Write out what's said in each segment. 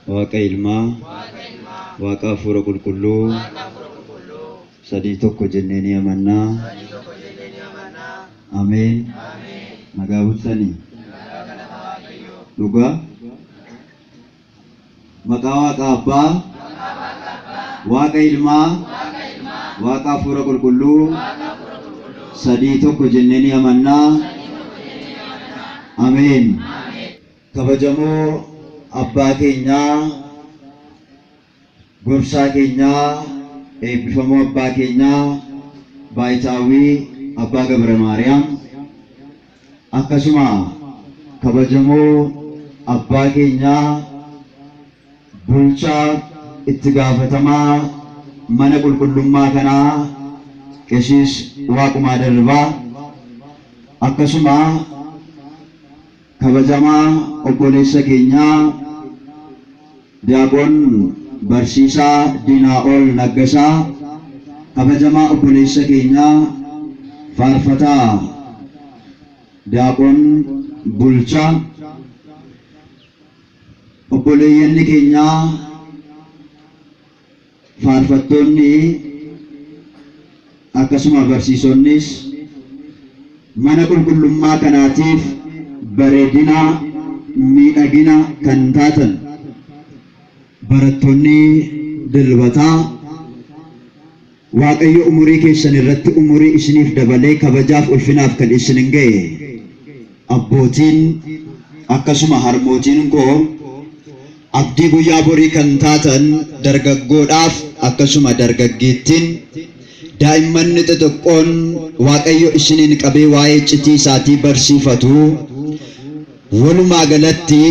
Waaqa Ilmaa, Waaqa Hafuura Qulqulluu, sadii tokko jennee ni amannaa. Ameen. Nagaa bultanii. Dhugaa. Maqaa Waaqa Abbaa, Waaqa Ilmaa, Waaqa Hafuura Qulqulluu, sadii tokko jennee ni amannaa. Ameen. Kabajamoo abbaa keenyaa, gorsaa keenyaa, eebbifamoo abbaa keenyaa, Baayitaawwii Abbaa Gabra Maariyaam, akkasuma kabajamoo abbaa keenyaa, bulchaa itti gaafatamaa mana qulqullummaa kanaa Qesiis Waaqumaa Dirribaa, akkasuma kabajamaa obboleessa keenyaa Diyaaqoon Barsiisaa Diinaa'ol Naggasaa, kabajamaa obboleessa keenyaa Faarfataa Diyaaqoon Bulchaa, obboleeyyanni keenyaa faarfattoonni akkasuma barsiisonnis mana qulqullummaa kanaatiif bareedina, miidhagina kan taatan barattoonni dilbataa Waaqayyo umurii keessan irratti umurii isiniif dabalee kabajaaf ulfinaaf kan isin ga'e abbootiin akkasuma harmootiin koo abdii guyyaa borii kan taatan dargaggoodhaaf akkasuma dargaggeettiin daa'immanni xixiqqoon Waaqayyo isiniin qabee waa'ee iccitii isaatii barsiifatu walumaa galatti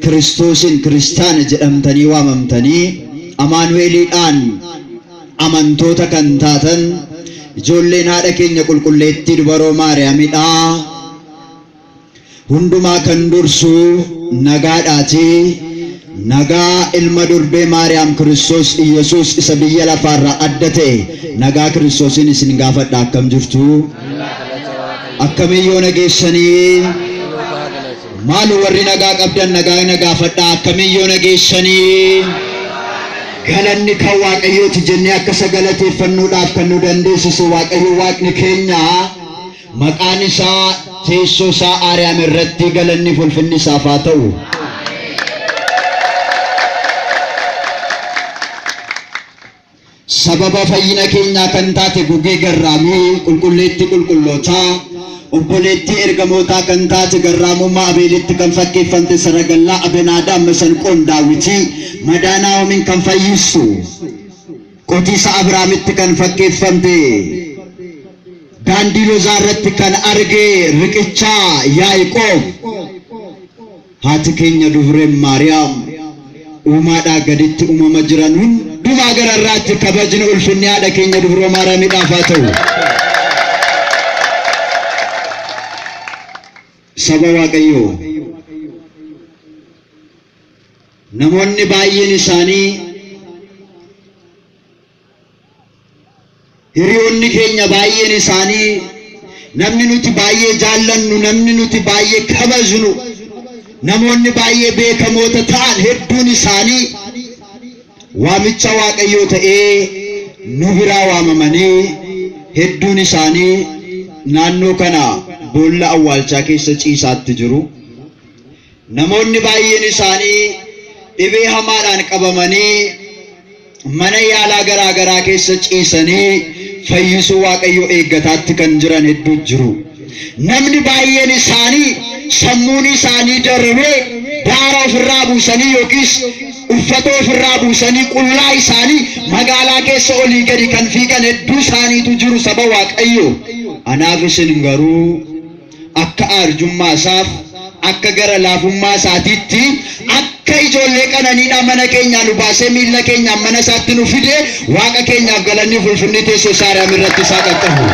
Kiristoosin kiristaana jedhamtanii waamamtanii Amaanu'eliidhaan amantoota kan taatan ijoolleen haadha keenya qulqulleettii dubaroo Maariyaamidha. Hundumaa kan dursu nagaadhaati. Nagaa ilma durbee Maariyaam Kiristoos Iyyasuus isa biyya lafaarraa adda ta'e nagaa Kiristoosiin isin gaafadha akkam jirtu? Akkamiin yoo nageessanii? Maal warri nagaa qabdan nagaa na gaafadha akkamiin yoo nageessanii? Galanni kan Waaqayyooti jennee akka isa galateeffannuudhaaf kan nu dandeessisu Waaqayyo Waaqni keenya maqaan isaa teessoo isaa Aariyaam irratti galanni fi ulfinni isaaf haa ta'u. Sababa fayyina keenyaa kan taate gugee garraamii qulqulleettii qulqullootaa obboleettii ergamootaa kan taate garraamummaa Abeelitti kan fakkeeffamte saragallaa Abenaadaam masanqoon Daawitii madaa Naa'omiin kan fayyistu qotiisa Abrahaamitti kan fakkeeffamte daandii Lozaa irratti kan arge riqichaa Yaaqoob haati keenya dubreen Maariyaam uumaadhaa gaditti uumama jiran hundumaa gararraatti kabajni ulfinni haadha keenya dubroo Maariyaamiidhaaf haa ta'u. Saba Waaqayyoo namoonni baay'een isaanii hiriyoonni keenya baay'een isaanii namni nuti baay'ee jaallannu namni nuti baay'ee kabajnu namoonni baay'ee beekamoota ta'an hedduun isaanii waamicha Waaqayyoo ta'ee nu biraa waamamanii hedduun isaanii naannoo kana boolla awwaalchaa keessa ciisaatti jiru. Namoonni baay'een isaanii dhibee hamaadhaan qabamanii mana yaalaa garaa garaa keessa ciisanii fayyisuu Waaqayyoo eeggataatti kan jiran hedduu jiru. Namni baay'een isaanii sammuun isaanii darbee daara ofirraa buusanii yookiis uffata ofirraa buusanii qullaa isaanii magaalaa keessa olii gadi kan fiigan hedduu isaaniitu jiru saba Waaqayyoo. Anaaf isin garuu akka arjummaa isaaf akka gara laafummaa isaatiitti akka ijoollee qananiidhaa mana keenyaa nu baasee miilla keenyaan mana isaatti nu fide Waaqa keenyaaf galanni fi ulfinni teessoo isaa Ariyaam irratti isaa qaqqabu.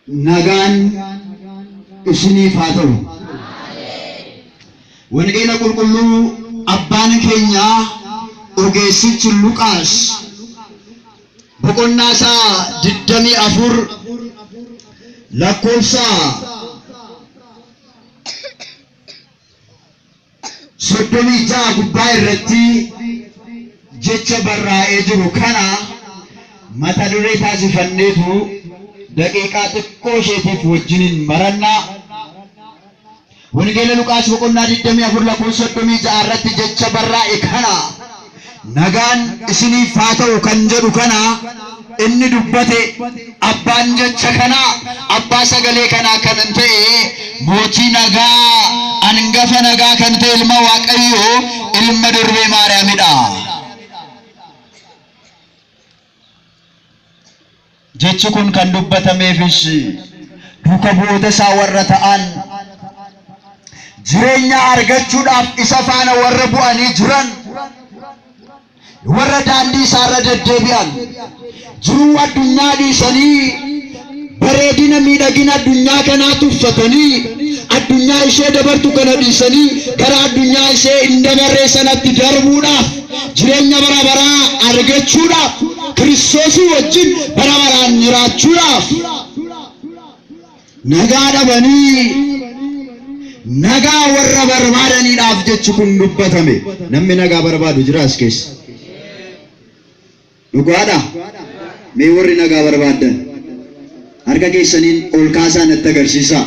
Nagaan isiniif haa ta'u. Wangeela qulqulluu abbaan keenya ogeessichi Luqaas boqonnaa isaa 24 lakkoofsa 36 gubbaa irratti jecha barraa'ee jiru kana mata duree taasifanneetu daqiiqaa xiqqoo isheetiif wajjiniin barannaa. Wangeela Luqaas boqonnaa 24 lakkoofsa 36 irratti jecha barraa'e kana, nagaan isiniif haa ta'u kan jedhu kana inni dubbate abbaan jecha kanaa, abbaa sagalee kanaa kan ta'e, mootii nagaa, angafa nagaa kan ta'e, ilma Waaqayyoo, ilma durbee Maariyaamidha. Jechi kun kan dubbatameefis duuka bu'oota isaa warra ta'an, jireenya argachuudhaaf isa faana warra bu'anii jiran, warra daandii isaarra deddeebi'an, jiruu addunyaa dhiisanii, bareedina miidhagina addunyaa kanaa tuffatanii, addunyaa ishee dabartu kana dhiisanii gara addunyaa ishee hin dabarree sanatti darbuudhaaf, jireenya bara baraa argachuudhaaf, Kiristoosii wajjin bara baraan jiraachuudhaaf, nagaa dhabanii nagaa warra barbaadaniidhaaf jechi kun dubbatame. Namni nagaa barbaadu jira as keessa? Dhugaadha? Mee warri nagaa barbaaddan harka keessaniin ol kaasaa natti agarsiisaa.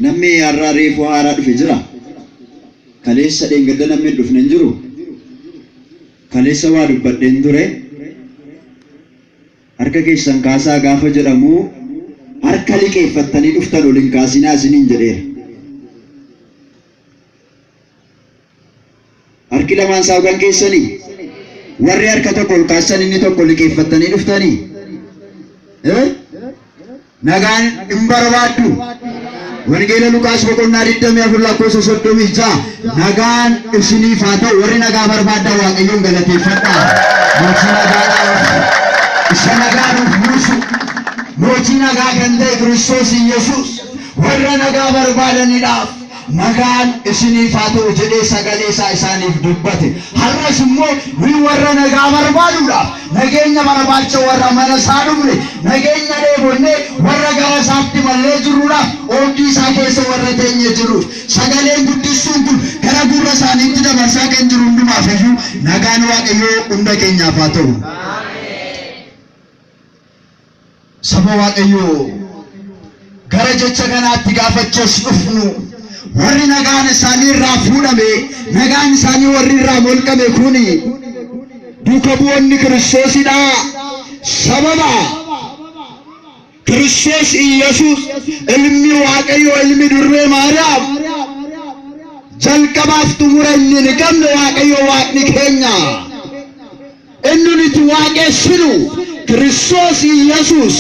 Namni har'a reefuu haaraa dhufe jira? Kaleessa dheengadda namni hin dhufne hin jiru? Kaleessa waa dubbadheen ture. Harka keessan kaasaa gaafa jedhamu harka liqeeffattanii dhuftan ol hin kaasinaa isiniin jedheera. Harki lamaan saawwan keessanii? Warri harka tokko ol kaastan inni tokko liqeeffattanii dhuftanii? Eh? Nagaan hin barbaaddu? Wangeela Luqaas boqonnaa 24 lakkoofsa 36, nagaan isiniif haa ta'u. Warri nagaa barbaaddan Waaqayyoon galateeffadhaa. Mootii nagaadhaaf, isa nagaa nuuf buusu, mootii nagaa kan ta'e Kiristoos Yesuus warra nagaa barbaadaniidhaaf nagaan isiniif haa ta'u jedhee sagalee isaa isaaniif dubbate. Har'as immoo nuyi warra nagaa barbaaduudhaaf, nageenya barbaacha warra mana isaa dhufne, nageenya dheebonnee warra gara isaatti mallee jirruudhaaf, oobdii isaa keessa warra teenyee jirruuf, sagaleen guddistuun kun gara gurra isaaniitti dabarsaa kan jiru hundumaaf iyyuu nagaan Waaqayyoo hunda keenyaaf haa ta'u. Saba Waaqayyoo, gara jecha kanaatti gaafachas dhufnu, warri nagaan isaanii irraa fuudhame, nagaan isaanii warri irraa molqame kun duuka bu'oonni Kiristoosidha. Sababa Kiristoos Iyyasuus ilmi Waaqayyoo, ilmi durbee Maariyaam, jalqabaaf xumura inni hin qabne Waaqayyo Waaqni keenya, inni nuti waaqessinu Kiristoos Iyyasuus,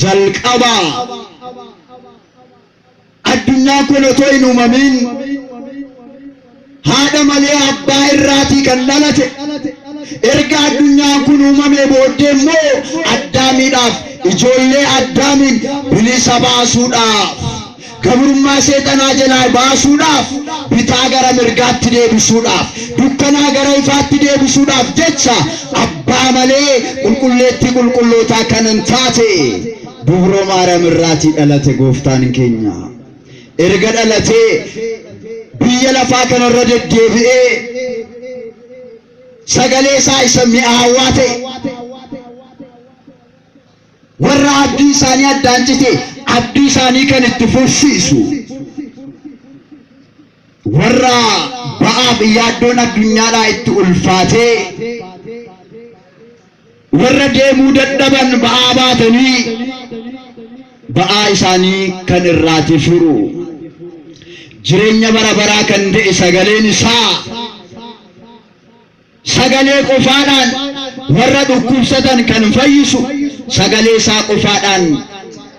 jalqaba addunyaan kun otoo hin uumamin haadha malee abbaa irraatii kan dhalate, erga addunyaan kun uumamee booddee immoo Addaamiidhaaf ijoollee Addaamiin bilisa baasuudhaaf, gabrummaa seexanaa jalaa baasuudhaaf, bitaa gara mirgaatti deebisuudhaaf, dukkanaa gara ifaatti deebisuudhaaf jecha abbaa malee qulqulleettii qulqullootaa kanan taate Dubroo Maariyaam irraatii dhalate. Gooftaan keenya erga dhalatee biyya lafaa kanarra deddeebi'ee sagalee isaa isa mi'aawaa ta'e warra abdii isaanii addaan cite abdii isaanii kan itti fufsiisu, warra ba'aaf yaaddoon addunyaadhaa itti ulfaatee, warra deemuu dadhaban ba'aa baatanii ba'aa isaanii kan irraati furu, jireenya bara baraa kan ta'e sagaleen isaa, sagalee qofaadhaan warra dhukkubsatan kan fayyisu, sagalee isaa qofaadhaan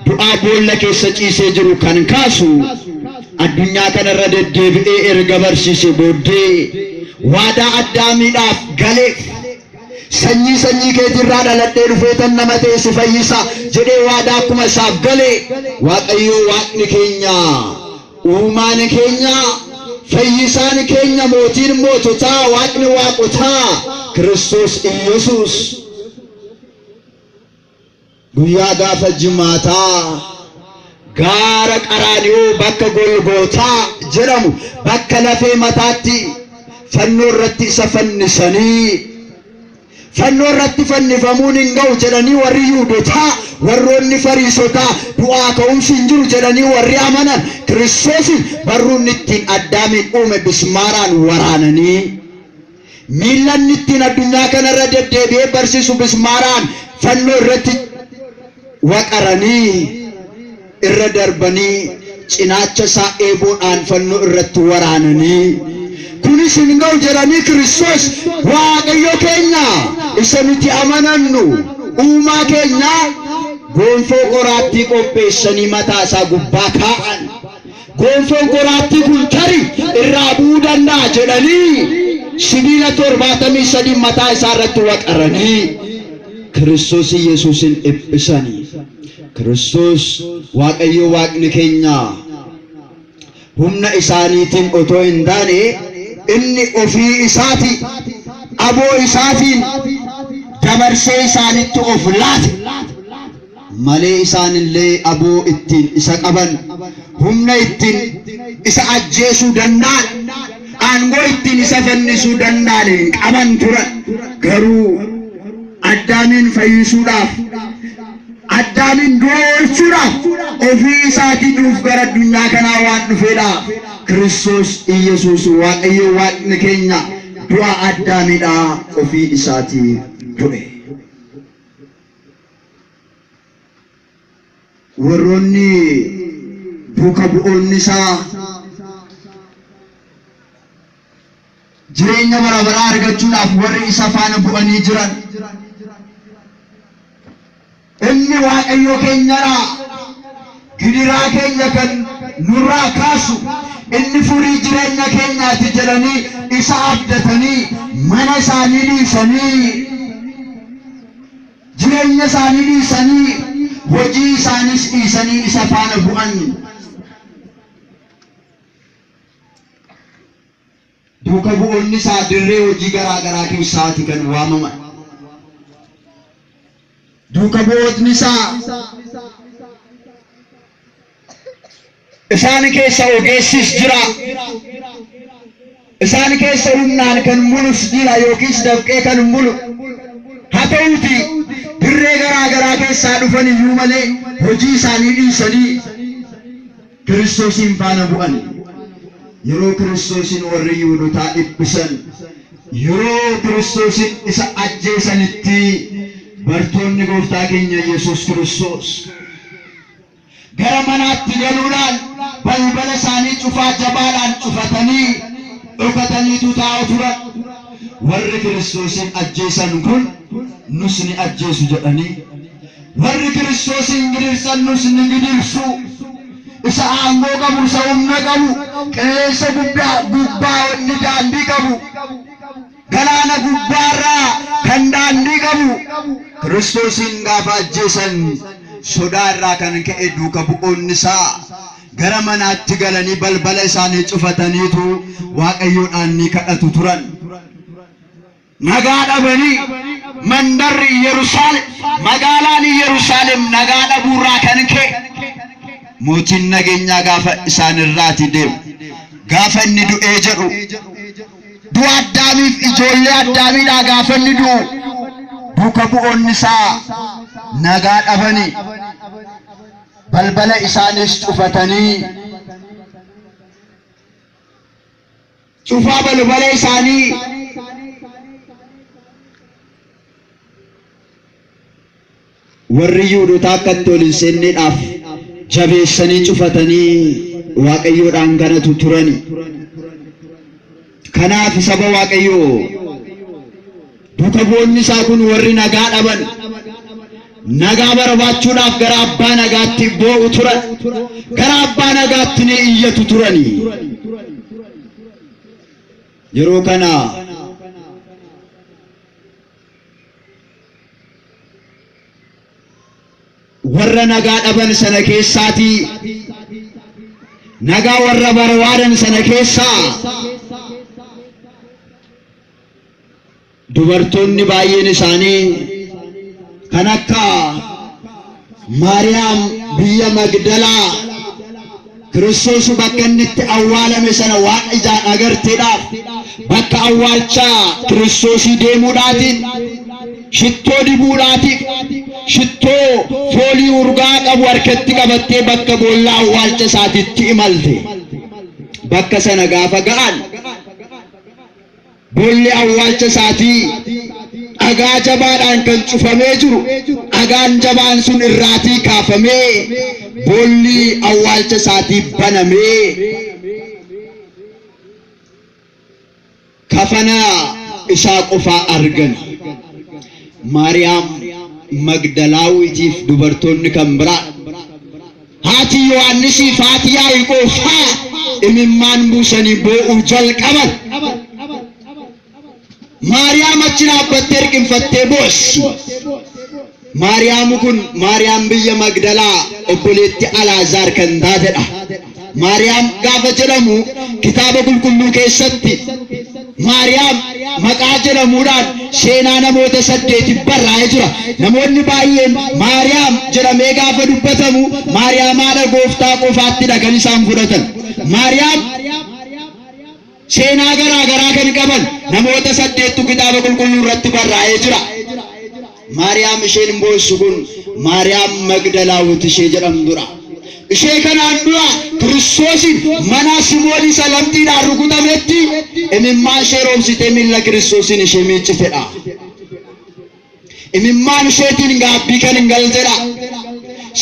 du'aa boolla keessa ciisee jiru kan kaasu, addunyaa kanarra deddeebi'ee erga barsiise booddee waadaa Addaamiidhaaf galeef, sanyii sanyii keetirraa dhaladhee dhufeetan nama ta'e si fayyisa jedhee waadaa akkuma isaaf gale, Waaqayyo Waaqni keenya, uumaan keenya, fayyisaan keenya, mootiin moototaa, Waaqni waaqotaa Kiristoos Iyyasuus guyyaa gaafa Jimaataa gaara Qaraaniyoo bakka Golgootaa jedhamu bakka lafee mataatti fannoo irratti isa fannisanii, fannoo irratti fannifamuun hin ga'u jedhanii warri Yihuudotaa, warroonni Fariisotaa, du'aa ka'umsi hin jiru jedhanii warri amanan Kiristoosin barruun ittiin Addaamiin uume bismaaraan waraananii, miilla inni ittiin addunyaa kanarra deddeebi'ee barsiisu bismaaraan fannoo irratti waqaranii irra darbanii, cinaacha isaa eeboodhaan fannoo irratti waraananii, kunis hin ga'u jedhanii Kiristoos Waaqayyo keenya isa nuti amanannu, uumaa keenya, gonfoo qoraattii qopheessanii mataa isaa gubbaa kaa'an. Gonfoon qoraattii kun tarii irraa bu'uu danda'a jedhanii sibiila 73 mataa isaa irratti waqaranii Kiristoos Yesuusin dhiphisanii. Kiristoos Waaqayyo Waaqni keenya humna isaaniitiin otoo hin taane, inni ofii isaati aboo isaatiin dabarsee isaanitti of laate malee, isaanillee aboo ittiin isa qaban, humna ittiin isa ajjeesuu danda'an, aangoo ittiin isa fannisuu danda'an hin qaban turan. Garuu Addaamiin fayyisuudhaaf, Addaamiin du'a oolchuudhaaf ofii isaatii du'uuf gara addunyaa kanaa waan dhufeedhaaf, Kiristoos Iyyasuus Waaqayyo Waaqni keenya du'a Addaamiidhaa ofii isaatii du'e. Warroonni duuka bu'oonni isaa jireenya bara baraa argachuudhaaf warri isa faana bu'anii jiran, inni Waaqayyo keenyadha, gidiraa keenya kan nurraa kaasu, inni furii jireenya keenyaati jedhanii isa abdatanii, mana isaanii dhiisanii, jireenya isaanii dhiisanii, hojii isaaniis dhiisanii isa faana bu'an. Duuka bu'oonni isaa dirree hojii garaa garaa keessaati kan waamaman. Duuka bu'ootni isaa isaan keessa ogeessis jira. Isaan keessa humnaan kan bulus jira, yookiis dafqee kan bulu. Haa ta'uuti dirree garaa garaa keessaa dhufan iyyuu malee, hojii isaanii dhiisanii Kiristoosiin faana bu'an. Yeroo Kiristoosiin warri Yihuudotaa dhiphisan, yeroo Kiristoosiin isa ajjeesanitti, bartoonni Gooftaa keenya Yesuus Kiristoos gara manaatti galuudhaan balbala isaanii cufaa jabaadhaan cufatanii dhokataniitu taa'u turan. Warri Kiristoosiin ajjeesan kun nus ni ajjeesu jedhanii, warri Kiristoosiin gidirsan nus ni gidirsu. Isa aangoo qabu, isa humna qabu, qilleensa guddaa gubbaa inni daandii qabu, galaana gubbaarraa kan daandii qabu Kiristoosiin gaafa ajjeesan, sodaa irraa kan ka'e duuka bu'oonni isaa gara manaatti galanii balbala isaanii cufataniitu Waaqayyoodhaan ni kadhatu turan. Nagaa dhabanii mandarri Yerusaalem, magaalaan Yerusaalem nagaa dhabuurraa kan ka'e, mootiin nageenyaa gaafa isaanirraati deemu, gaafa inni du'ee jedhu, du'a Addaamiif ijoollee Addaamiidhaa gaafa inni du'u, duuka bu'oonni isaa nagaa dhabanii balbala isaanis cufatanii, cufaa balbala isaanii warri Yihuudotaa akka itti ol hin seenneedhaaf jabeessanii cufatanii Waaqayyoodhaan kadhatu turani. Kanaaf saba Waaqayyoo, duuka bu'oonni isaa kun warri nagaa dhaban nagaa barbaachuudhaaf gara abbaa nagaatti boo'u turan. Gara abbaa nagaatti ni iyyatu turani. Yeroo kana warra nagaa dhaban sana keessaatii, nagaa warra barbaadan sana keessaa, dubartoonni baay'een isaanii kan akka Maariyaam biyya Magdalaa, Kiristoos bakka inni itti awwaalame sana waan ijaan agarteedhaaf bakka awwaalchaa Kiristoosii deemuudhaatiin shittoo dibuudhaatiif shittoo foolii urgaa qabu harkatti qabattee bakka boollaa awwaalcha isaatitti imalte. Bakka sana gaafa ga'an Boolli awwaalcha isaatii dhagaa jabaadhaan kan cufamee jiru, dhagaan jabaan sun irraatii kaafamee boolli awwaalcha isaatii banamee kafana isaa qofaa argan. Maariyaam Magdalaawitiif dubartoonni kan biraa Haati Yohaannisii fi haati Yaa'iqoob faa imimmaan buusanii boo'uu jalqaban. Maariyaam achi dhaabbattee hirqinfattee boossi. Maariyaamu kun Maariyaam biyya Magdalaa obboleetti Alaazaar kan taatedha. Maariyaam gaafa jedhamu kitaaba qulqulluu keessatti Maariyaam maqaa jedhamuudhaan seenaa namoota saddeeti barraa'ee jira. Namoonni baay'een Maariyaam jedhamee gaafa dubbatamu Maariyaam haadha gooftaa qofaattidha kan isaan fudhatan. Maariyaam seenaa garaa garaa kan qaban namoota saddeettu kitaaba qulqulluu irratti barraa'ee jira. Maariyaam isheen boossu kun Maariyaam Magdalaawit ishee jedhamtudha. Ishee kanaan dura Kiristoosiin mana Simoon isa lamxiidhaan rukutametti imimmaan ishee roobsitee miilla Kiristoosiin ishee miiccitedha. Imimmaan isheetiin gaabbii kan hin galtedha.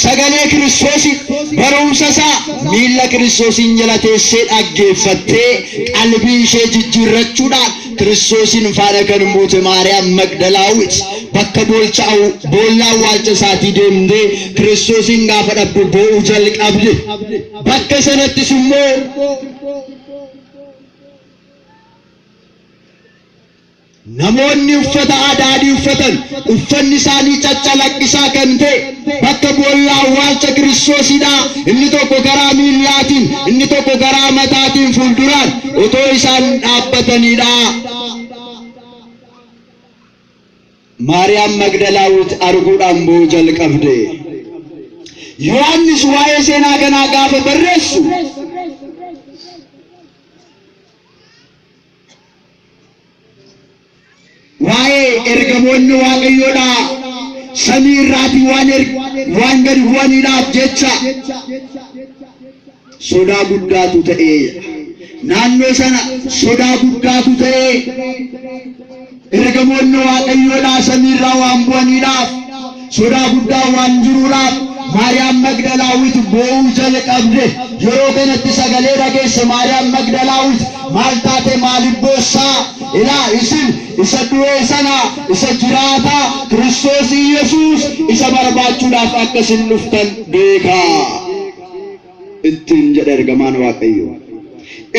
Sagalee Kiristoosiin barumsa isaa miilla Kiristoosiin jala teessee dhaggeeffattee qalbii ishee jijjiirrachuudhaan Kiristoosiin faana kan buute Maariyaam Magdalaawit bakka boolcha boolla awwaalcha isaatii deemtee Kiristoosiin gaafa dhabdu boo'uu jalqabde. Bakka sanattis immoo Namoonni uffata adaadii uffatan, uffanni isaanii caccalaqqisaa kan ta'e, bakka boolla awwaalcha Kiristoosiidhaa inni tokko karaa miillaatiin, inni tokko karaa mataatiin fuulduraan otoo isaan dhaabbataniidha. Maariyaam Magdalaawit arguudhaan boo'uu jalqabde. Yohaannis waa'ee seenaa kanaa gaafa barreessu, Waa'ee ergamoonni Waaqayyoodhaa samii irraatii waan waan gadi bu'aniidhaaf jecha sodaa guddaatu ta'ee jedha. Naannoo sana sodaa guddaatu ta'ee ergamoonni Waaqayyoodhaa samii irraa waan bu'aniidhaaf sodaa guddaa waan jiruudhaaf Maariyaam Magdalaawit boo'uu jalqabde. Yeroo kanatti sagalee dhageesse Maariyaam Magdalaawit maal taate maaliif boossaa? Ilaa isin isa du'e sana isa jiraataa Kiristoos Iyyasuus isa barbaachuudhaaf akka isin dhuftan beekaa. Ittiin jedhe ergamaan Waaqayyoo.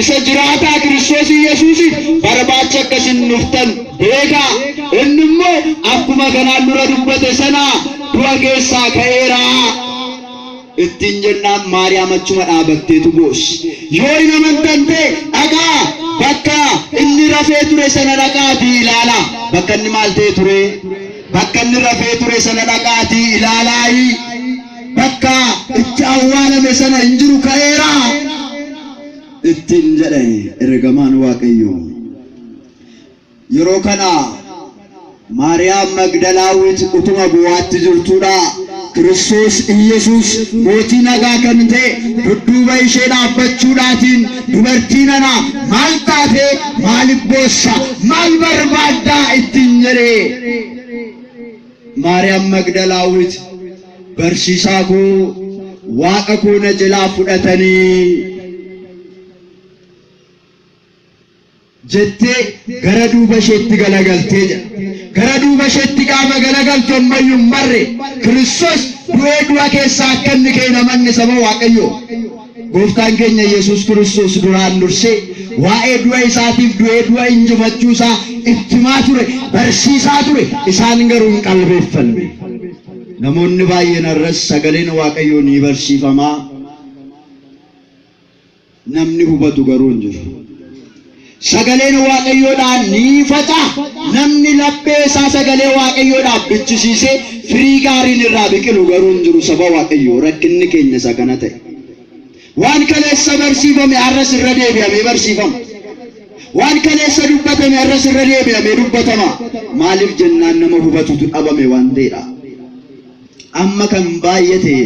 Isa jiraataa Kiristoos Iyyasuusiif barbaacha akka isin dhuftan beekaa. Inni immoo akkuma kanaan dura dubbate sana du'a keessaa ka'eera. Ittiin jennaan Maariyaam achuma dhaabatteetu boossi. Yoo hin amantan ta'e dhaqaa bakka inni rafee ture sana dhaqaatii ilaalaa. Bakka inni maal ta'e ture? Bakka inni rafee ture sana dhaqaatii ilaalaayi. Bakka itti awwaalame sana hin jiru ka'eera. Ittiin jedhe ergamaan Waaqayyoo. Yeroo kana Maariyaam Magdalaawit utuma boo'aatti jirtuudha. Kiristoos Iyyasuus mootii nagaa kan ta'e dudduuba ishee dhaabbachuudhaatiin dubartii nana maal taate maaliif boossa maal barbaaddaa ittiin jedhe. Maariyaam Magdalaawit barsiisaa koo waaqa koo na jalaa fudhatanii jettee gara duuba isheetti galagaltee jedha. Gara duuba isheetti gaafa galagaltu ammayyuu hin barre Kiristoos du'ee du'a keessaa akka inni ka'e hin amanne saba Waaqayyoo. Gooftaan keenya Yesuus Kiristoos duraan dursee waa'ee du'a isaatiif du'ee du'a injifachuu isaa itti himaa ture, barsiisaa ture, isaan garuu hin qalbeeffanne. Namoonni baay'een har'as sagaleen Waaqayyoo ni barsiifamaa. Namni hubatu garuu hin jiru. Sagaleen Waaqayyoodhaan ni faca'a. Namni laphee isaa sagalee Waaqayyoodhaaf bichisiisee firii gaariin irraa biqilu garuu hin jiru. Saba Waaqayyoo rakkinni keenya isa kana ta'e. Waan kaleessa barsiifame har'as irra deebi'amee barsiifama. Waan kaleessa dubbatame har'as irra deebi'amee dubbatama. Maaliif jennaan nama hubatutu dhabame waan ta'eedha. Amma kan baay'ate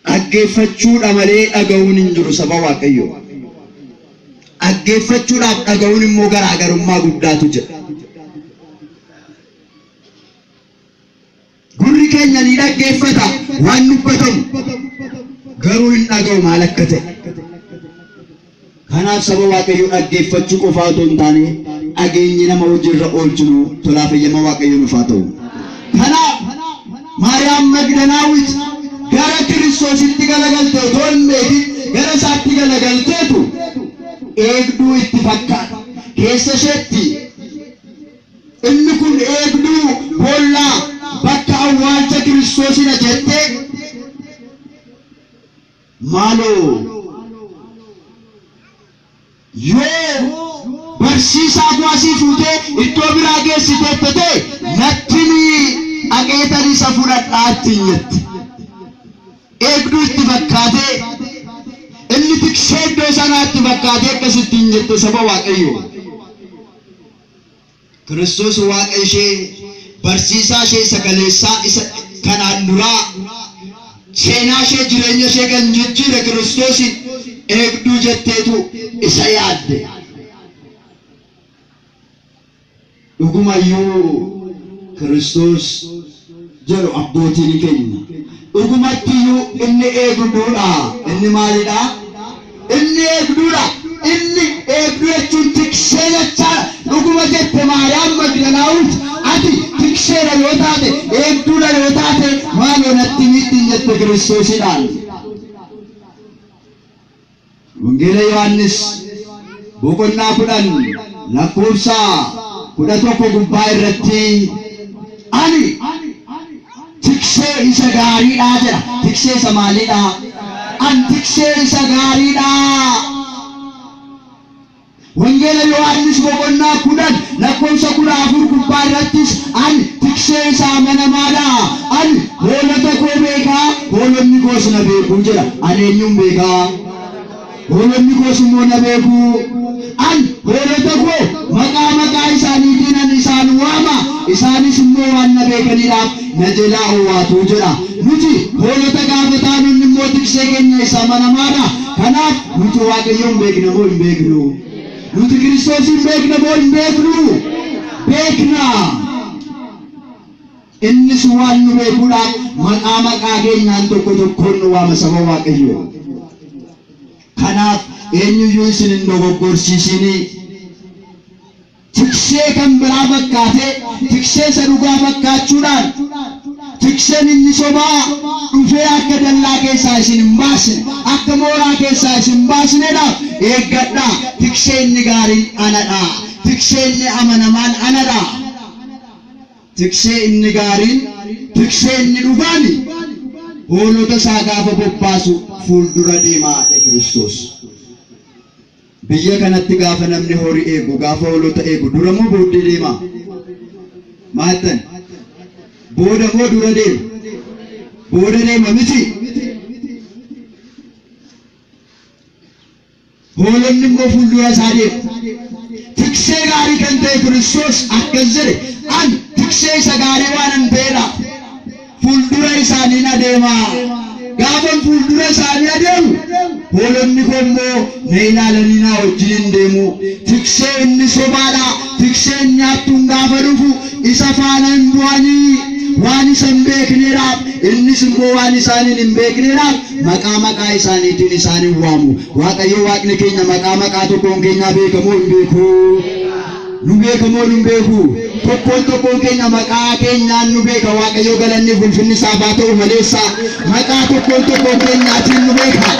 dhaggeeffachuudha malee dhaga'uun hin jiru saba Waaqayyoo. Dhaggeeffachuudhaaf dhaga'uun immoo garaagarummaa guddaatu jira. Gurri keenya ni dhaggeeffata waan dubbatamu, garuu hin dhaga'u maal akka ta'e. Kanaaf saba Waaqayyoo dhaggeeffachuu qofaa otoo hin taane dhageenye nama hojiirra oolchinu tolaaf eeyyama Waaqayyoo nuuf haa ta'u. Kanaaf Maariyaam Magdalaawit gara Kiristoositti galagalte otoo hin beekin gara isaatti galagalteetu eegduu itti fakkaata. Keessa isheetti inni kun eegduu boollaa bakka awwaalcha Kiristoosidha jettee Maaloo yoo barsiisaa koo asii fuutee iddoo biraa geessiteetta ta'e natti himi dhaqeetan isa fudhadhaa ittiin jette. Eegduu itti fakkaatee inni tiksee iddoo sanaa itti fakkaatee akkas ittiin jette saba Waaqayyoo. Kiristoos Waaqa ishee, barsiisaa ishee isa kaleessaa isa kanaan duraa, seenaa ishee jireenya ishee kan jijjiire Kiristoosiin eegduu jetteetu isa yaadde. Dhugumayyuu Kiristoos jedhu abbootiin keenya. Dhugumattiyyuu inni eegduudha. Inni maalidha? Inni eegduudha. Inni eegduu jechuun tiksee jechaadha. Dhuguma jette Maariyaam Magdalaawit ati tikseedha yoo taate, eegduudha yoo taate maaloo natti himi ittiin jette Kiristoosidhaan. Wangeela Yohaannis boqonnaa 10 lakkoofsa 11 gubbaa irratti ani tiksee isa gaariidha jedha. Tiksee isa maaliidha? An tiksee isa gaariidha. Wangeela Yohaannis boqonnaa 10 lakkoofsa 14 gubbaa irrattis ani tiksee isa amanamaa dha, ani hoolota koo beeka, hoolonni koos na beeku jedha. Ani eenyuun beeka? Hoolonni koos immoo na beeku. Ani hoolota koo maqaa maqaa isaaniitiinan isaan waama, isaanis immoo waan na beekaniidhaaf na jelaa owwaatu jedha. Nuti hoolota gaafa taanu inni immoo tiksee keenya isa amanamaa dha. Kanaaf nuti Waaqayyoon beekna moo hin beeknu? Nuti Kiristoosiin beekna moo hin beeknu? Beekna. Innis waan nu beekuudhaaf maqaa maqaa keenyaan tokko tokkoon nu waama saba Waaqayyoo. Kanaaf eenyuyyuu isin hin dogoggorsiisinii. Tiksee kan biraa fakkaatee, tiksee isa dhugaa fakkaachuudhaan, tikseen inni sobaa dhufee akka dallaa keessaa isin hin baasne, akka mooraa keessaa isin hin baasneedhaaf eeggadhaa. Tiksee inni gaariin anadha. Tiksee inni amanamaan anadha. Tiksee inni gaariin, tiksee inni dhugaani hoolota isaa gaafa bobbaasu fuuldura deema jedhe Kiristoos. Biyya kanatti gaafa namni horii eegu, gaafa hoolota eegu dura moo booddee deema? Maal jettan? Booda moo dura deema? Booda deema miti? Hoolonni immoo fuuldura isaa deemu. Tiksee gaarii kan ta'e Kiristoos akkas jedhe, Ani tiksee isa gaarii waanan ta'eedhaaf fuuldura isaaniin adeema. Gaafan fuuldura isaanii adeemu, hoolonni koo immoo na ilaalanii naa wajjiniin deemu. Tiksee inni sobaadha, tiksee inni hattuun gaafa dhufu isa faana hin bu'anii. Waan isa hin beekneedhaaf, innis immoo waan isaaniin hin beekneedhaaf maqaa maqaa isaaniitiin isaan hin waamu. Waaqayyo Waaqni keenya maqaa maqaa tokkoon keenyaa beeka moo hin beeku? Nu beeka moo nu hin beeku? Tokkoon tokkoon keenya maqaa keenyaan nu beeka. Waaqayyo galanni fi ulfinni isaaf haa ta'u maleessa maqaa tokkoon tokkoon keenyaatiin nu beeka.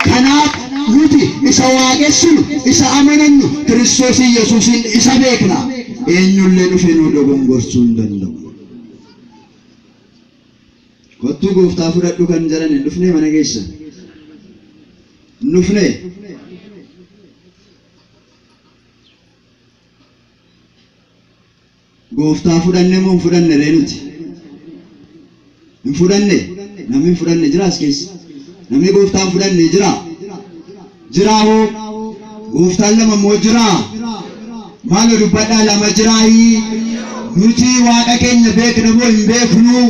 Kanaaf nuti isa waaqessinu, isa amanannu, Kiristoos Yesuusiin isa beekna. Eenyullee dhufee nu dogongorsuu hin danda'u. Kottuu gooftaa fudhadhu kan jedhan hin dhufnee mana keessan? Hin dhufnee? Gooftaa fudhanne moo hin fudhanne ree nuti? Hin fudhanne? Namni hin fudhanne jira as keessa? Namni gooftaa hin fudhanne jira? Jiraa hoo? Gooftaan lama immoo jiraa? Maaloo dubbadhaa lama jiraayii? Nuti waaqa keenya beekna moo hin beeknu?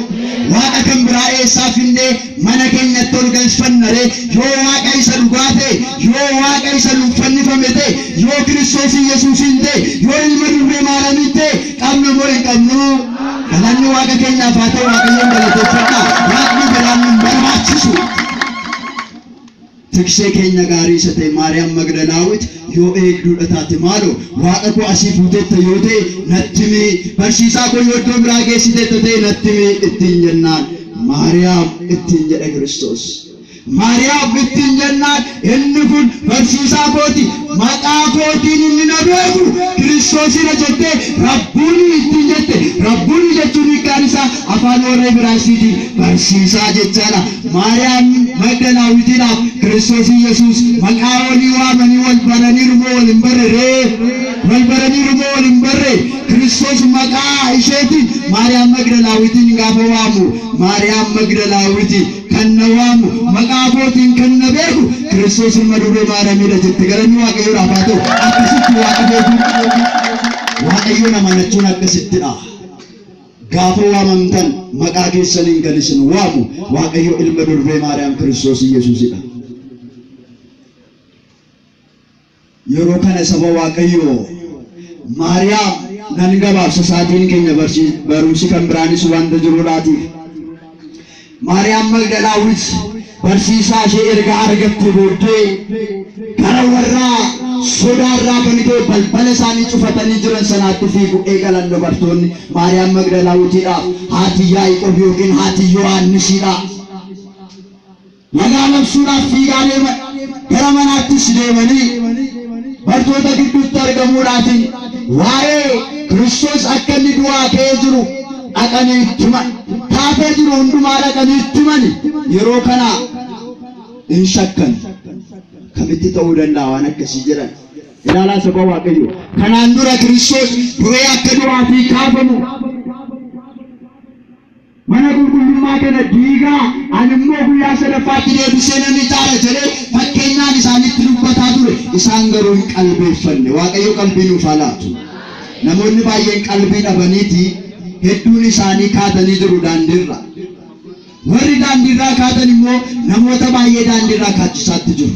Waaqa kan biraa eessaa finnee mana keenyatti ol galfanna ree? Yoo waaqa isa dhugaa ta'e, yoo waaqa isa nuuf fannifame ta'e, yoo Kiristoos Yesuusiin ta'e, yoo ilma dubree Maariyaamiin ta'e qabna moo hin qabnu? Galanni waaqa keenyaaf haa ta'u Waaqayyoon galateeffadhaa. Waaqni biraan nu hin barbaachisu. Tiksee keenya gaarii isa ta'e Maariyaam Magdalaawit yoo eegduudha taate maaloo waaqa koo asii fuuteetta yoo ta'e natti himi, barsiisaa koo yoo iddoo biraa geessiteetta ta'e natti himi ittiin jennaan Maariyaam ittiin jedhe Kiristoos. Maariyaam ittiin jennaan inni kun barsiisaa kooti maqaa kootiin inni na beeku Kiristoosidha jettee Rabbuunii ittiin jette. Rabbuunii jechuun hiikkaan isaa afaan warra Ibraayisxiitiin barsiisaa jechaadha. Maariyaam Magdalaawitiidhaaf Kiristoos Iyyasuus maqaa walii waamanii wal baraniiru moo wal hin barre ree? Wal baraniiru moo wal hin barre? Kiristoos maqaa isheetiin Maariyaam Magdalaawitiin gaafa waamu Maariyaam Magdalaawiti kan na waamu maqaa kootiin kan na beeku Kiristoos ilma dubree Maariyaamiidha jette. Galanni Waaqayyoodhaaf haa ta'u. Akkasitti Waaqa beekuun Waaqayyoon amanachuun akkasittidha. Gaafa waamamtan maqaa keessaniin kan isin waamu Waaqayyo ilma durbee Maariyaam Kiristoos Iyyasuusidha. Yeroo kana saba Waaqayyoo Maariyaam nan gabaabsa sa'aatiin keenya barumsi kan biraanis wanta jiruudhaatiif. Maariyaam Magdalaawit barsiisaa ishee erga argattee booddee gara warra sodaarraa kan ka'e balbala isaanii cufatanii jiran sanaatti fiigu eegalan dubartoonni. Maariyaam Magdalaawitiidhaaf haati Yaaqoob yookiin haati Yohaannisiidha. Nagaa labsuudhaaf fiigaa deeman. Gara manaattis deemanii bartoota gidduutti argamuudhaatiin waa'ee Kiristoos akka inni du'aa ka'ee jiru dhaqanii itti himan. Taatee jiru hundumaa dhaqanii itti himani. Yeroo kana hin shakkan. Kamitti ta'uu danda'a waan akkasii jedhan. Ilaalaa saba Waaqayyoo. Kanaan dura Kiristoos du'ee akka du'aatii kaafamu Mana qulqullummaa kana diigaa, ani immoo guyyaa sadaffaatti deebisee nan ijaara jedhee fakkeenyaan isaanitti dubbataa ture. Isaan garuu hin qalbeeffanne. Waaqayyo qalbii nuuf haa laatu. Namoonni baay'een qalbii dhabaniiti hedduun isaanii kaatanii jiru daandiirra. Warri daandiirraa kaatan immoo namoota baay'ee daandiirraa kaachisaatti jiru.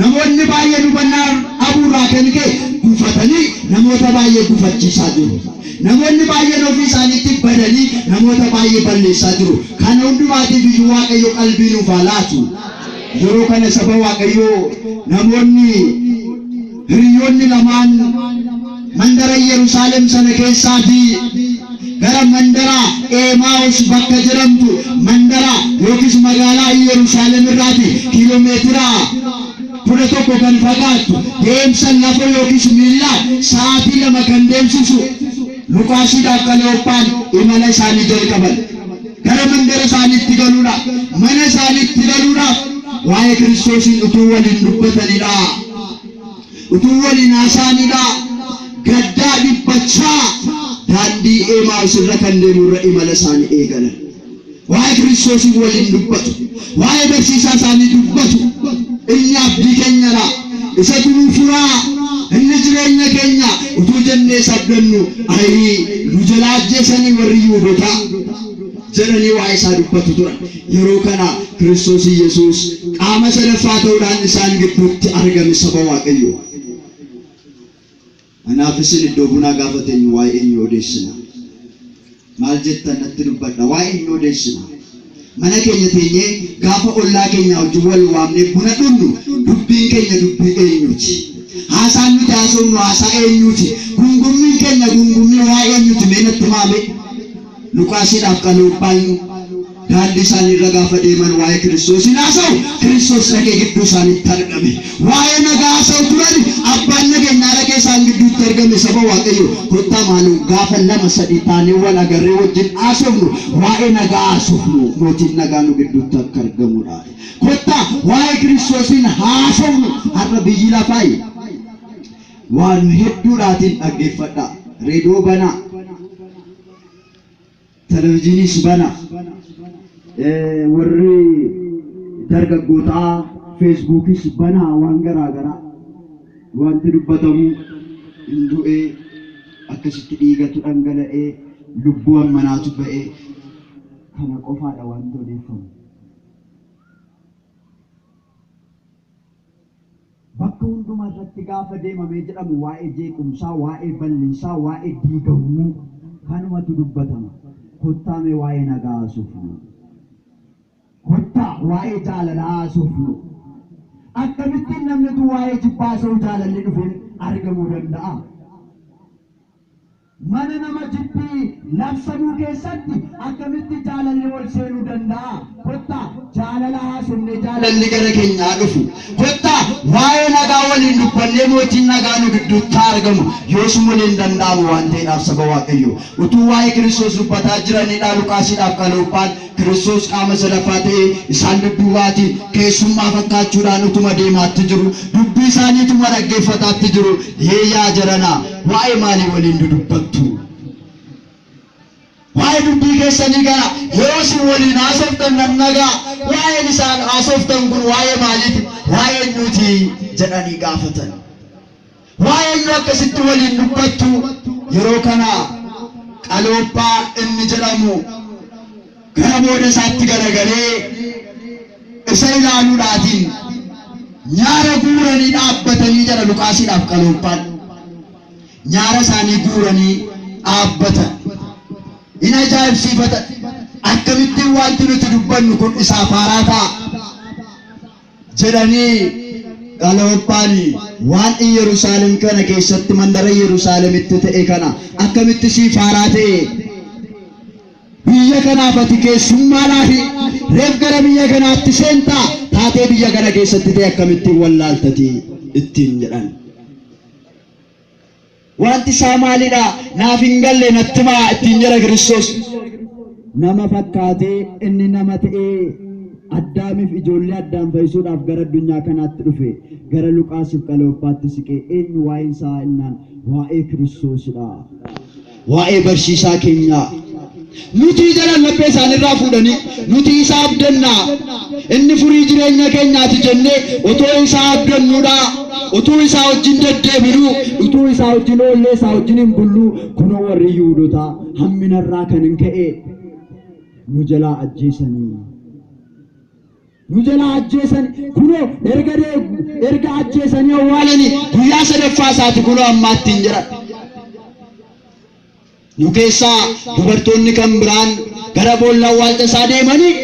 Namoonni baay'een hubannaa dhabuurraa kan ka'e gufatanii namoota baay'ee gufachiisaa jiru. Namoonni baay'een ofii isaaniitti badanii namoota baay'ee balleessaa jiru. Kana hundumaatiif iyyuu Waaqayyo qalbii nuuf haa laatu. Yeroo kana saba Waaqayyoo namoonni hiriyoonni lamaan mandara Yerusaalem sana keessaatii gara mandara Eemaawus bakka jedhamtu mandara yookiis magaalaa Yerusaalem irraati kiiloomeetira 11 kan fagaattu deemsa lafoo yookiis miillaan sa'aatii 2 kan deemsisu Luqaasiidhaaf Qaleyoophaan imala isaanii jalqaban. Gara mandara isaaniitti galuudhaaf, mana isaaniitti galuudhaaf waa'ee Kiristoosiin utuu waliin dubbatanidha. Utuu waliin haasa'anidha. Gaddaa dhiphachaa daandii Emaa'us irra kan deemu irra imala isaanii eegalan. Waa'ee Kiristoosiin waliin dubbatu. Waa'ee barsiisaa isaanii dubbatu. Inni abdii keenyadha. Isatu nu furaa. Inni jireenya keenya. Utuu jennee isa abdannu ayii nu jalaa ajjeesanii warri Yihuudotaa jedhanii waa'ee isaa dubbatu turan. Yeroo kana Kiristoos Iyyasuus qaama sadaffaa ta'uudhaan isaan gidduutti argame saba Waaqayyoo. Anaaf isin iddoo bunaa gaafa teenyu waa'ee eenyuu odeessina? Maal jettan natti dubbadha waa'ee eenyuu odeessina? Mana keenya teenyee gaafa ollaa keenyaa wajjin wal waamnee buna dhugnu dubbiin keenya dubbii eenyuuti? Haasaan nuti haasofnu haasaa eenyuuti? Gungummiin keenya gungummii waa'ee eenyuuti? Mee natti himaa mee? Luqaasiidhaaf Qalooppaan daandii isaanii irra gaafa deeman waa'ee Kiristoosiin haasa'u, Kiristoos dhaqee gidduu isaaniitti argame. Waa'ee nagaa haasa'u turani, abbaan nageenyaa dhaqee isaan gidduutti argame. Saba Waaqayyoo, kottaa maaloo gaafa lama sadii taanee wal agarree wajjin haasofnu, waa'ee nagaa haasofnu, mootiin nagaa nu gidduutti akka argamudha. Kottaa waa'ee Kiristoosiin haasofnu. Har'a biyyi lafaa waan hedduudhaatiin dhaggeeffadhaa. Reediyoo banaa. Televijiiniis banaa. Warri dargaggootaa feesbuukis banaa waan garaa garaa wanti dubbatamu hin du'ee, akkasitti dhiigatu dhangala'ee, lubbuu hammanaatu ba'ee, kana qofaadha wanti odeeffamu. Bakka hundumaa irratti gaafa deemamee jedhamu waa'ee jeequmsaa, waa'ee bal'insaa, waa'ee diigamuu kanumatu dubbatama. Kottaa mee waa'ee nagaa haasofnu. Kottaa waa'ee jaalalaa haasofnu. Akkamittiin namnitu waa'ee jibbaa haasa'u jaalalli dhufee argamuu danda'a? Mana nama jibbi labsamuu keessatti akkamitti jaalalli ol seenuu danda'a? Kottaa jaalala haasofnee jaalalli gara keenyaa dhufu. Kottaa waa'ee nagaa waliin dubbannee mootiin nagaa nu gidduutti haa argamu. Yoosuma waliin danda'amu waan ta'eedhaaf saba Waaqayyoo. Utuu waa'ee Kiristoos dubbataa jiranidha Luqaasiidhaaf Qalooppaan Kiristoos qaama sadaffaa ta'ee isaan dudduubaati keessummaa fakkaachuudhaan utuma deemaatti jiru, dubbii isaanii utuma dhaggeeffataatti jiru, Hee yaa jarana, waa'ee maalii waliin dudubbattu? Waa'ee dubbii keessanii kana yeroo isin waliin haasoftan nan dhaga'a. Waa'een isaan haasoftan kun waa'ee maaliiti? Waa'ee eenyuuti? jedhanii gaafatan. Waa'ee eenyu akkasitti waliin dubbattu? Yeroo kana Qalooppaa inni jedhamu gara booda isaatti garagalee isa ilaaluudhaatiin nyaara guuranii dhaabbatanii jedha Luqaasiidhaaf Qalooppaan. Nyaara isaanii guuranii dhaabbatan. Hin ajaa'ibsiifatan. Akkamittiin wanti nuti dubbannu kun isaaf haaraa ta'a jedhanii Qalooppaan waan Iyyerusaalem kana keessatti mandara Iyyerusaalemitti ta'e kana akkamitti siif haaraa ta'e? Biyya kanaaf ati keessummaadhaafi reef gara biyya kanaatti seentaa taatee biyya kana keessatti ta'e akkamittiin wallaaltati ittiin jedhan. Wanti isaa maalidha? Naaf hin galle, natti himaa ittiin jedha Kiristoos. Nama fakkaatee inni nama ta'ee Addaamiif ijoollee Addaam fayyisuudhaaf gara addunyaa kanaatti dhufe, gara Luqaasiif Qaleophaatti siqee eenyu waa'een isaa innaan waa'ee Kiristoosidha. Waa'ee barsiisaa keenyaa. Nuti jedhan laphee isaanirraa fuudhanii, nuti isa abdannaa, inni furii jireenya keenyaati jennee otoo isa abdannuudha, utuu isaa wajjin deddeebinuu, utuu isaa wajjin oollee isaa wajjin hin bulluu, kunoo warri Yihuudotaa hamminarraa kan hin ka'e nu jalaa ajjeesanii. Nu jalaa ajjeesan, kunoo erga erga ajjeesanii awwaalanii guyyaa sadaffaa isaati kunoo ammaatti hin jedhan. Nu keessaa dubartoonni kan biraan gara boolla awwaalcha isaa deemanii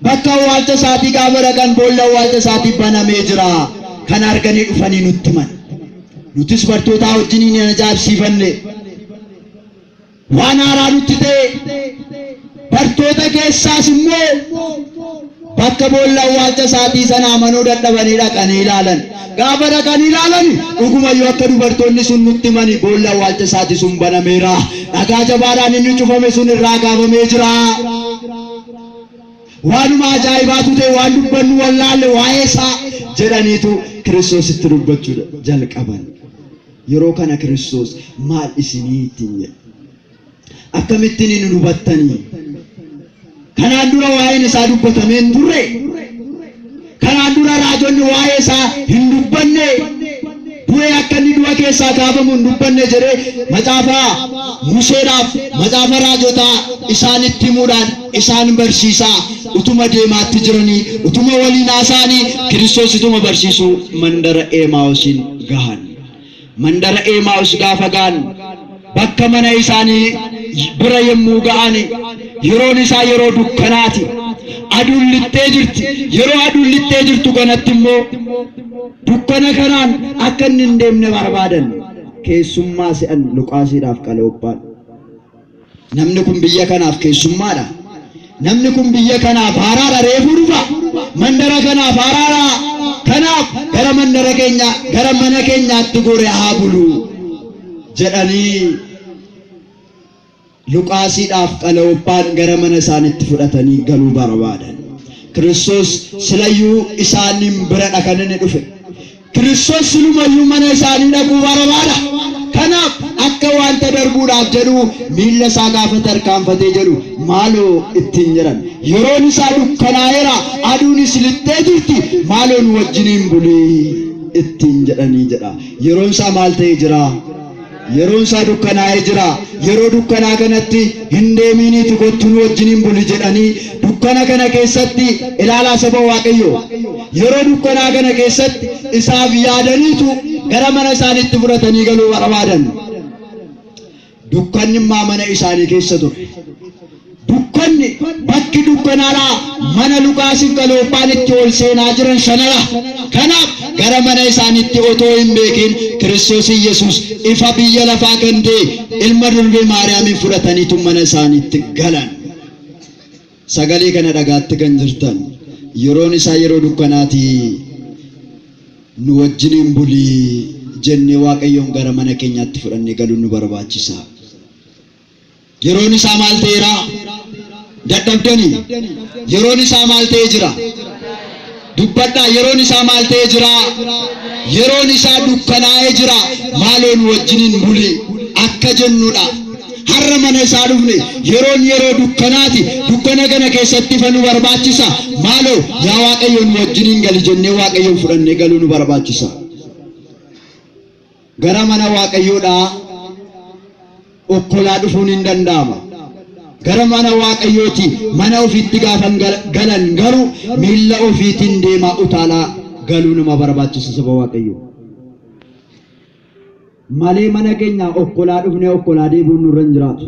bakka awwaalcha isaatii gaafa dhaqan boolla awwaalcha isaatii banamee jira. Kan arganii dhufanii nutti himan. Nutis bartootaa wajjin hin ajaa'ibsiifanne. Waan haaraa nutti ta'e. Bartoota keessaas immoo bakka boolla awwaalcha isaatii sana amanuu dadhabanii dhaqanii ilaalan. Gaafa dhaqanii ilaalan dhugumayyuu akka dubartoonni sun nutti himanii boolla awwaalcha isaatii sun banameera. Dhagaa jabaadhaan inni cufame sun irraa kaafamee jira. Waanuma ajaa'ibaatu ta'e, waan dubbannu wallaalle waa'ee isaa jedhaniitu Kiristoositti dubbachuu jalqaban. Yeroo kana Kiristoos maal isinii ittiin jedhe? Akkamittiin hin hubattanii? Kanaan dura waa'een isaa dubbatamee hin turre? Kanaan dura raajonni waa'ee isaa hin dubbanne? Du'ee akka inni du'a keessaa kaafamu hin dubbanne jedhee macaafa Museedhaaf macaafa raajotaa isaanitti himuudhaan isaan barsiisaa utuma deemaatti jiranii, utuma waliin haasa'anii, Kiristoos utuma barsiisuu mandara Eemaawusiin gahan. Mandara Eemaawus gaafa ga'an, bakka mana isaanii bira yommuu ga'an, yeroon isaa yeroo dukkanaati. Aduun lixxee jirti. Yeroo aduun lixxee jirtu kanatti immoo dukkana kanaan akka inni hin deemne barbaadan. Keessummaa se'an Luqaasiidhaaf Qaleophaan. Namni kun biyya kanaaf keessummaadha. Namni kun biyya kanaaf haaraadha, reefuu dhufa. Mandara kanaaf haaraadha. Kanaaf gara mandara keenya, gara mana keenyaatti gore haa bulu jedhanii Luqaasiidhaaf Qaleophaan gara mana isaaniitti fudhatanii galuu barbaadan. Kiristoos silayyuu isaaniin biradha kan inni dhufe. Kiristoos silumayyuu mana isaanii dhaquu barbaada. Kanaaf akka wanta darbuudhaaf jedhu miilla isaa gaafa tarkaanfatee jedhu maaloo ittiin jedhan. Yeroon isaa dukkanaa'eera, aduunis lixxee jirti, maaloo nu wajjiniin bulii ittiin jedhanii jedha. Yeroon isaa maal ta'ee jira? Yeroon isaa dukkanaa'ee jira. Yeroo dukkanaa kanatti hin deeminiiti kottu nu wajjiniin buli jedhanii dukkana kana keessatti ilaalaa saba Waaqayyoo. Yeroo dukkanaa kana keessatti isaaf yaadaniitu gara mana isaaniitti fudhatanii galuu barbaadan. Dukkanni immaa mana isaanii keessa ture. Dukkanni bakki dukkanaadhaa mana Luqaasiif Qalooppaan itti ol seenaa jiran sanadha. Kanaaf gara mana isaaniitti otoo hin beekin Kiristoos Iyyasuus ifa biyya lafaa kan ta'e ilma durbee Maariyaamiin fudhataniitu mana isaaniitti galan. Sagalee kana dhagaatti kan jirtan yeroon isaa yeroo dukkanaati nu wajjiniin bulii jennee Waaqayyoon gara mana keenyaatti fudhannee galuun nu barbaachisa. Yeroon isaa maal ta'eera? Dadhabdanii? Yeroon isaa maal ta'ee jira? Dubbadhaa, yeroon isaa maal ta'ee jira? Yeroon isaa dukkanaa'ee jira. Maaloo nu wajjiniin buli akka jennudha. Har'a mana isaa dhufne yeroon yeroo dukkanaati. Dukkana kana keessatti ifa nu barbaachisa. Maaloo yaa Waaqayyo nu wajjiniin gali jennee Waaqayyoon fudhannee galuu nu barbaachisa. Gara mana Waaqayyoodhaa okkolaa dhufuun hin danda'ama. Gara mana Waaqayyooti mana ofiitti gaafan galan garuu miilla ofiitiin deemaa utaalaa galuu nama barbaachisa saba Waaqayyoo. Malee mana keenya okkolaa dhufnee okkolaa deebi'uun nurra hin jiraatu.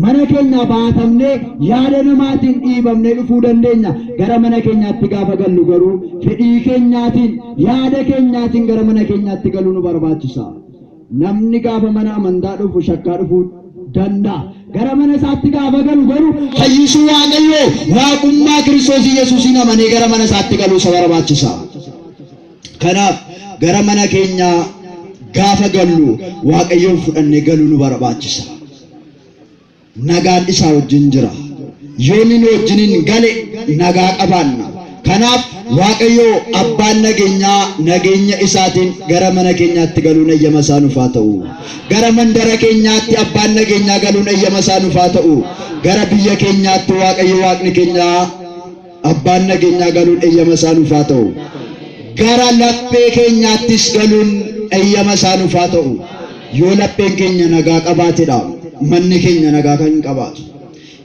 Mana keenya baatamnee yaada namaatiin dhiibamnee dhufuu dandeenya. Gara mana keenyaatti gaafa gallu garuu fedhii keenyaatiin yaada keenyaatiin gara mana keenyaatti galuu nu barbaachisa. Namni gaafa mana amantaa dhufu shakkaa dhufuu danda'a. Gara mana isaatti gaafa galu garuu fayyisuu Waaqayyoo waaqummaa Kiristoos Yesuusiin amanee gara mana isaatti galuu isa barbaachisa. Kanaaf gara mana keenyaa gaafa gallu Waaqayyoon fudhannee galuu nu barbaachisa. Nagaan isaa wajjin jira. Yoo inni nu wajjiniin gale nagaa qabaanna. Kanaaf Waaqayyo abbaan nageenyaa nageenya isaatiin gara mana keenyaatti galuun eeyyama isaa nuuf haa ta'u. Gara mandara keenyaatti abbaan nageenyaa galuun eeyyama isaa nuuf haa ta'u. Gara biyya keenyaatti Waaqayyo Waaqni keenya abbaan nageenyaa galuun eeyyama isaa nuuf haa ta'u. Gara laphee keenyaattis galuun eeyyama isaa nuuf haa ta'u. Yoo lapheen keenya nagaa qabaatedha manni keenya nagaa kan qabaatu.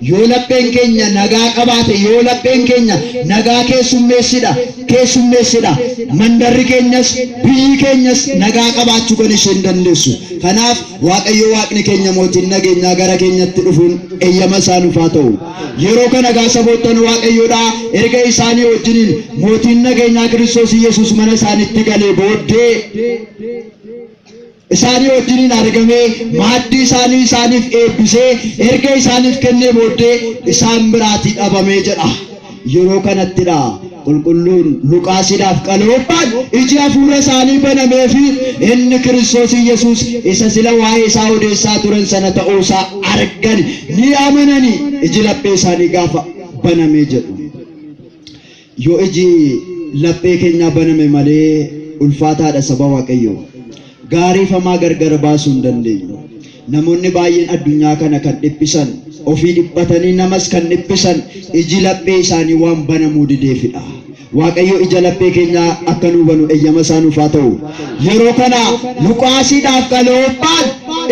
Yoo lapheen keenya nagaa qabaate, yoo lapheen keenya nagaa keessummeessidha, keessummeessidha. Mandarri keenyas biyyi keenyas nagaa qabaachuu kan isheen dandeessu. Kanaaf Waaqayyo Waaqni keenya mootiin nageenyaa gara keenyatti dhufuun eeyyama isaa nuuf haa ta'u. Yeroo kana egaa saboottan Waaqayyoodhaa erga isaanii wajjiniin mootiin nageenyaa Kiristoos Yesuus mana isaaniitti galee booddee isaanii wajjiniin argamee maaddii isaanii isaaniif eebbisee erga isaaniif kennee booddee isaan biraatii dhabamee jedha. Yeroo kanattidha qulqulluun Luqaasiidhaaf Qalooppaan iji hafuura isaanii banamee fi inni Kiristoos Yesuus isa sila waa'ee isaa odeessaa turan sana ta'uusaa argani ni amanani iji laphee isaanii gaafa banamee jedhu. Yoo iji laphee keenyaa baname malee ulfaataadha saba Waaqayyoo. Gaarii fi hamaa gargar baasuu hin dandeenyu. Namoonni baay'een addunyaa kana kan dhiphisan, ofii dhiphatanii namas kan dhiphisan iji laphee isaanii waan banamuu dideefidha. Waaqayyo ija laphee keenyaa akka nuu banu eeyyama isaa nuuf haa ta'u. Yeroo kana Luqaasiidhaaf Qalooppaan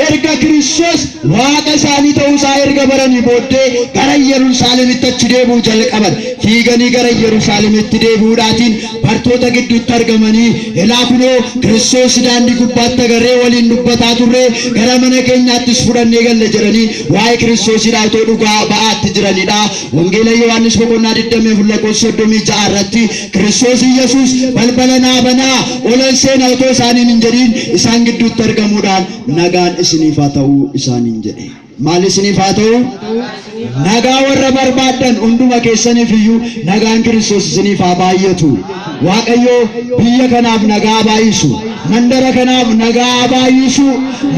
erga Kiristoos Waaqa isaanii ta'uu isaa erga baranii booddee gara Yerusaalemitti achi deebi'uu jalqaban. Fiiganii gara Yerusaalemitti deebi'uudhaatiin bartoota gidduutti argamanii ilaa kunoo Kiristoos daandii gubbaatti agarree waliin dubbataa turre gara mana keenyaattis fudhannee galle jedhanii waa'ee Kiristoosiidhaa otoo dhugaa ba'aatti jiranidha. Wangeela Yohaannis boqonnaa 24 lakkoofsa 36 irratti Kiristoos Iyyasuus balbala naa banaa olan seenaa otoo isaaniin hin jedhiin isaan gidduutti argamuudhaan nagaan isiniif haa ta'u isaaniin jedhe. Maal isiniif haa ta'u? Nagaa warra barbaaddan hunduma keessaniif iyyuu nagaan Kiristoos isiniif haa baay'atu. Waaqayyo biyya kanaaf nagaa haa baay'isu. Mandara kanaaf nagaa haa baay'isu.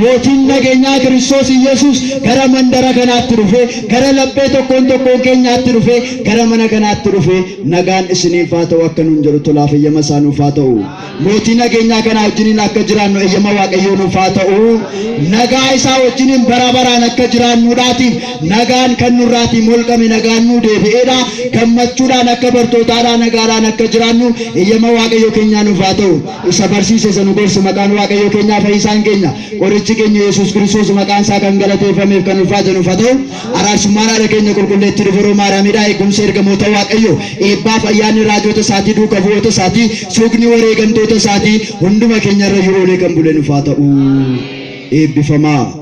Mootiin nageenyaa Kiristoos Iyyasuus gara mandara kanaatti dhufee, gara laphee tokkoon tokkoon keenyaatti dhufee, gara mana kanaatti dhufee nagaan isiniif haa ta'u akka nuun jedhu tolaaf eeyyama isaa nuuf haa ta'u. Mootii nageenyaa kanaa wajjiniin akka jiraannu eeyyama Waaqayyoo nuuf haa ta'u. Nagaa isaa wajjiniin bara baraan akka jiraannuudhaatiif nagaan kan nurraatii molqame nagaan nuu deebi'eedha. Gammachuudhaan akka bartootaadhaa nagaadhaan akka jiraannu eeyyama Waaqayyoo keenyaa nuuf haa ta'u. Isa barsiise isa nu gorse maqaan Waaqayyoo keenyaa fayyisaan keenya qorichi keenya Yesuus Kiristoos maqaan isaa kan galateeffameef kan ulfaate nuuf haa ta'u. Araarsummaan haadha keenya qulqulleettii Dubroo Maariyaamidha. Eegumsa ergamoota Waaqayyoo eebbaaf ayyaanni raajota isaatii duuka bu'oota isaatii suuqni wareegamtoota isaatii hunduma keenya irra yeroo olee kan bule nuuf haa ta'u. Eebbifamaa.